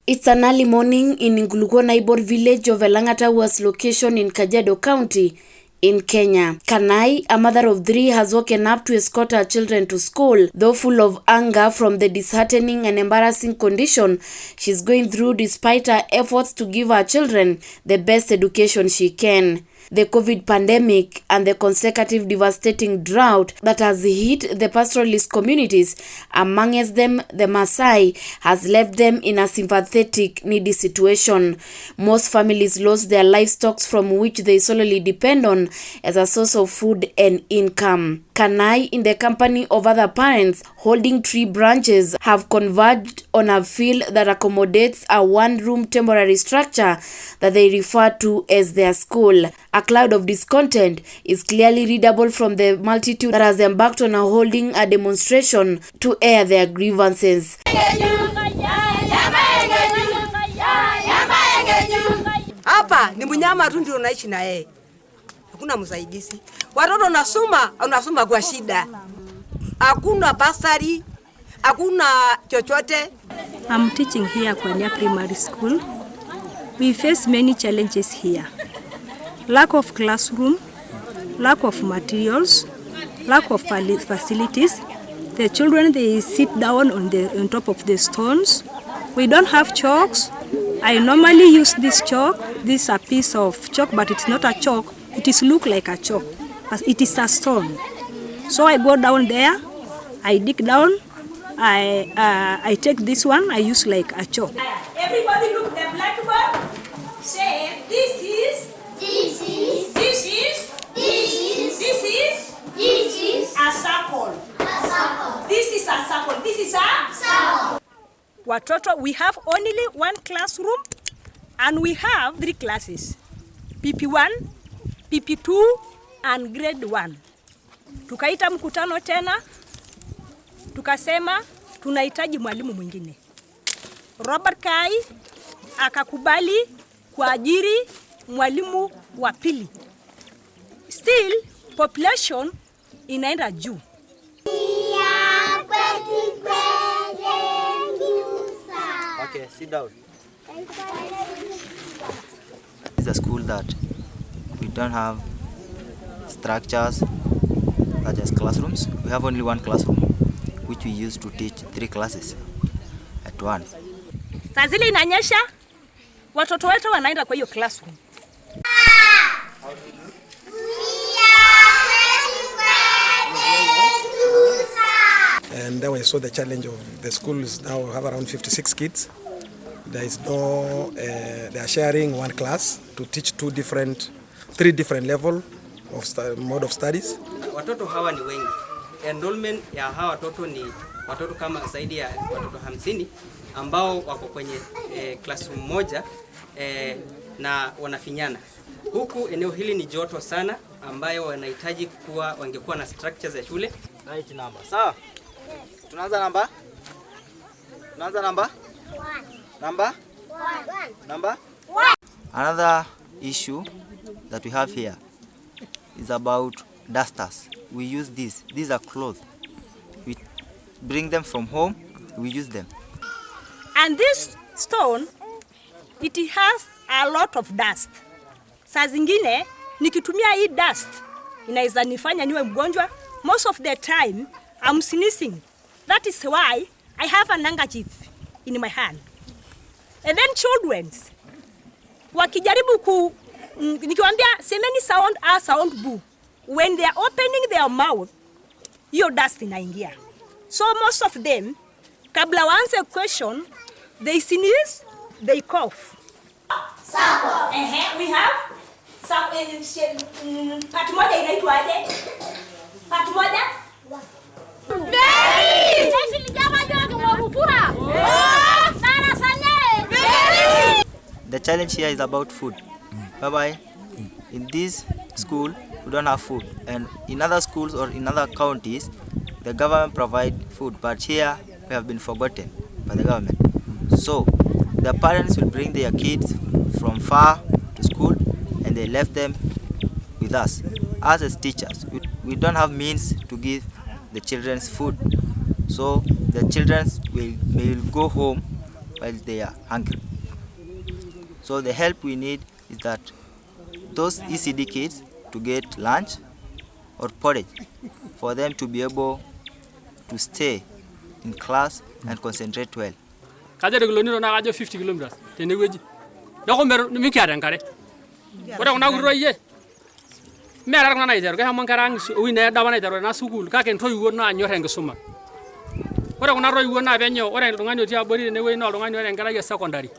It's an early morning in Nkulukuo Naibor village of Elangata West location in Kajiado County in Kenya. Kanai, a mother of three, has woken up to escort her children to school, though full of anger from the disheartening and embarrassing condition she's going through despite her efforts to give her children the best education she can. The COVID pandemic and the consecutive devastating drought that has hit the pastoralist communities, amongst them the Maasai, has left them in a sympathetic, needy situation. Most families lost their livestock from which they solely depend on as a source of food and income. Kanai, in the company of other parents holding tree branches, have converged on a field that accommodates a one-room temporary structure that they refer to as their school. A cloud of discontent is clearly readable from the multitude that has embarked on a holding a demonstration to air their grievances. Hapa ni mnyama tu ndio unaishi na yeye, hakuna msaidizi. Watoto nasoma, unasoma kwa shida, hakuna bursary, hakuna chochote. I'm teaching here at Kwenia Primary School. We face many challenges here. Lack of classroom, lack of materials, lack of facilities. The children, they sit down on top of the stones. We don't have chalks. I normally use this chalk. This is a piece of chalk, but it's not a chalk. It is look like a chalk, but it is a stone. So I go down there, I dig down, I take this one, I use like a chalk. Everybody look the blackboard. Say this is This is this is this is this is this is a circle. A circle. This is a circle. This is a Circle. Watoto, we have only one classroom and we have three classes. PP1, PP2 and grade 1. Tukaita mkutano tena, tukasema tunahitaji mwalimu mwingine. Robert Kai akakubali kuajiri mwalimu wa pili. Still population inaenda juu. Ya kwetu kwenye Okay, sit down. It's a school that we don't have structures such as classrooms. We have only one classroom which we use to teach three classes at once. Saa zile inanyesha, watoto wetu wanaenda kwa hiyo classroom. Ya kwetu kwenye And then we saw the challenge of the schools now have around 56 kids. There is no, they are sharing one class to teach two different, three different level of mode of studies. Watoto hawa ni wengi. Enrollment ya hawa watoto ni watoto kama zaidi ya watoto 50 ambao wako kwenye classroom moja na wanafinyana. Huku eneo hili ni joto sana, ambayo wanahitaji kuwa wangekuwa na structures ya shule. Right number. Sawa? Tunaanza namba? Tunaanza namba? Namba? Namba? Another issue that we have here is about dusters. We use these. These are clothes. We bring them from home, we use them. And this stone, it has a lot of dust. Saa zingine nikitumia hii dust inaweza nifanya niwe mgonjwa. Most of the time I'm sneezing. That is why I have an handkerchief in my hand. And then children wakijaribu ku nikiwaambia semeni sound a, sound b, when they are opening their mouth, hiyo dust inaingia. So most of them, kabla waanze question, they sneeze, they cough. Circle. Ehe, we have some, part moja inaitwaje? Part moja? Very. The challenge here is about food. Bye bye. In this school, we don't have food, and in other schools or in other counties, the government provide food, but here we have been forgotten by the government. So the parents will bring their kids from far to school, and they left them with us. Us as teachers, we don't have means to give the children's food. So the children will go home while they are hungry. So the help we need is that those ECD kids to get lunch or porridge for them to be able to stay in class and concentrate well. Kajo te kilomita naa kajo 50 kilometers tenewueji. Neeku mikiata enkare. Ore kuna kuti toyie meeta kuna naiteru, keshomo nkera ang' ewueji needo apa naiteru ena sukuul kake intoiwuo naanyor enkisuma. Ore kuna toiwuo naa penyo, ore oltung'ani otii abori tenewueji naa oltung'ani oota enkerai e secondary.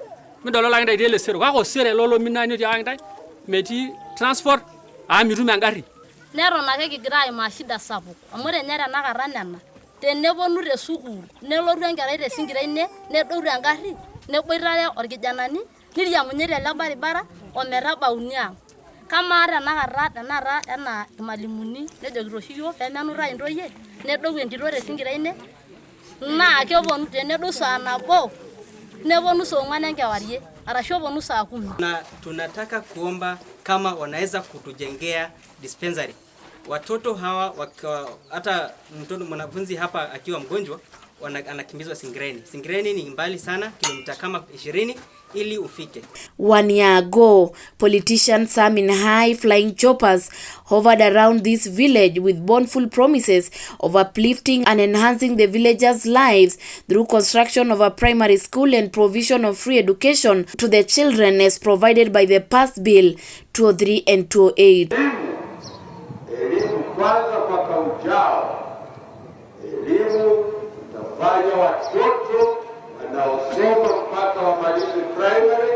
Midololo ake intae itii ele sero, kake osero ele olominani otiaka intae, metii transport amu mitum engarri. Neton ake kigira aimaa shida sapuk amu ore ninye tenakata nena teneponu te sukuul nelotu enkerai tesinkirei nedou tengarri neboitare orkijanani niriamunye tele baribara ometabauni ang. Kamaa tenakata tenakata enaa irmalimuni nejokito oshi iyiok pemenuta intoyie nedou entito tesinkirei naa keponu tenedou saa 1 neponu saa 4 enkewarie arashu eponu saa 10. Na tunataka kuomba kama wanaweza kutujengea dispensary. Watoto hawa hata mtoto mwanafunzi hapa akiwa mgonjwa anakimbizwa Singireni. Singireni ni mbali sana, kilomita kama 20 ili ufike. 1 year ago, politicians, some in high-flying choppers, hovered around this village with mournful promises of uplifting and enhancing the villagers' lives through construction of a primary school and provision of free education to the children as provided by the past bill 203 and 208. Elimu kwanza mwaka ujao, elimu tutafanya watoto wanaosoma mpaka wamalize primary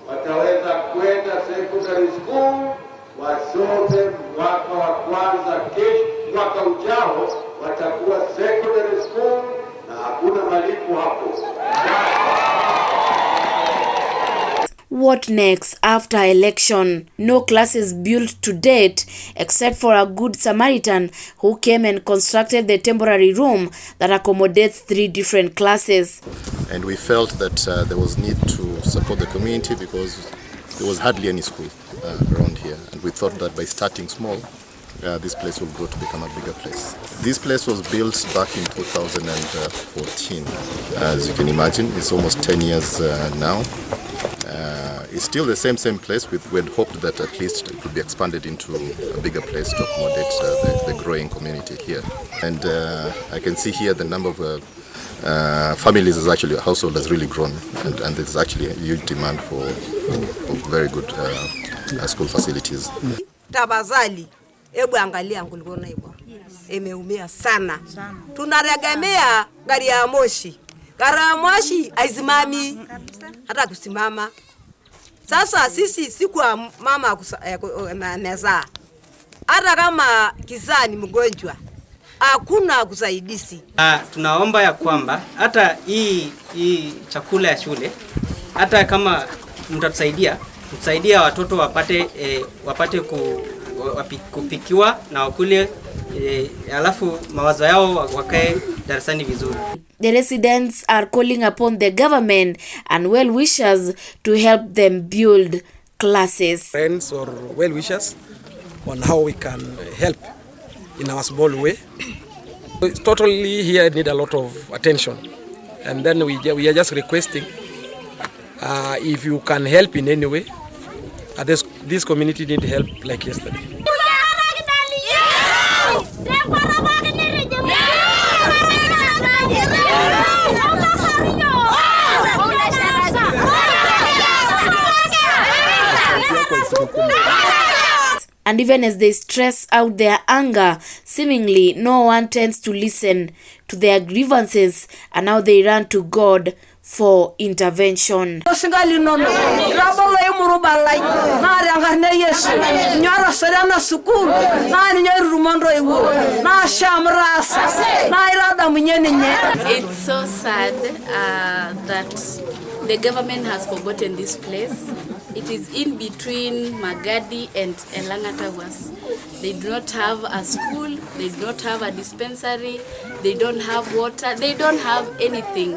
wataweza kwenda secondary school wasome mwaka wa kwanza, kesho mwaka ujao watakuwa secondary school na hakuna malipo hapo. What next after election? No classes built to date except for a good Samaritan who came and constructed the temporary room that accommodates 3 different classes. And we felt that there was need to support the community because there was hardly any school around here. And we thought that by starting small, this place will grow to become a bigger place. This place was built back in 2014. As you can imagine, it's almost 10 years now. It's still the same place. We had hoped that at least it would be expanded into a bigger place to accommodate the growing community here. And I can see here the number of families is actually, household has really grown, and there's actually a huge demand for very good school facilities. Tafadhali, hebu angalia Nkulukon Naibor. Imeumia sana. Tunategemea gari ya moshi. Gari ya moshi haisimami hata kusimama. Sasa sisi siku ya mama amezaa, hata kama kizaa ni mgonjwa, hakuna kusaidizi. Tunaomba ya kwamba hata hii chakula ya shule, hata kama mtatusaidia, mtusaidia watoto wapate kupikiwa na wakule, alafu mawazo yao wakae darasani vizuri. The residents are calling upon the government and well-wishers to help them build classes. Friends or well-wishers on how we can help in our small way. It's totally here need a lot of attention, and then we are just requesting if you can help in any way. This community need help like yesterday. And even as they stress out their anger, seemingly no one tends to listen to their grievances, and now they run to God for intervention. It's so sad that the government has forgotten this place. It is in between Magadi and Elangatawas. They do not have a school, they do not have a dispensary, they don't have water, they don't have anything.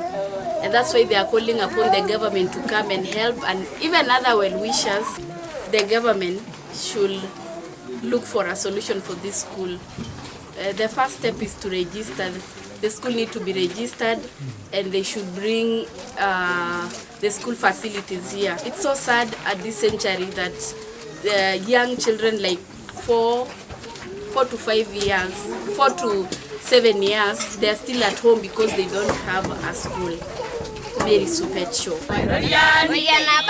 And that's why they are calling upon the government to come and help, and even other well-wishers. The government should look for a solution for this school. The first step is to register The school need to be registered and they should bring the school facilities here. It's so sad at this century that the young children like 4 to 5 years, 4 to 7 years, they're still at home because they don't have a school. Mary Supet Show. Mayiana.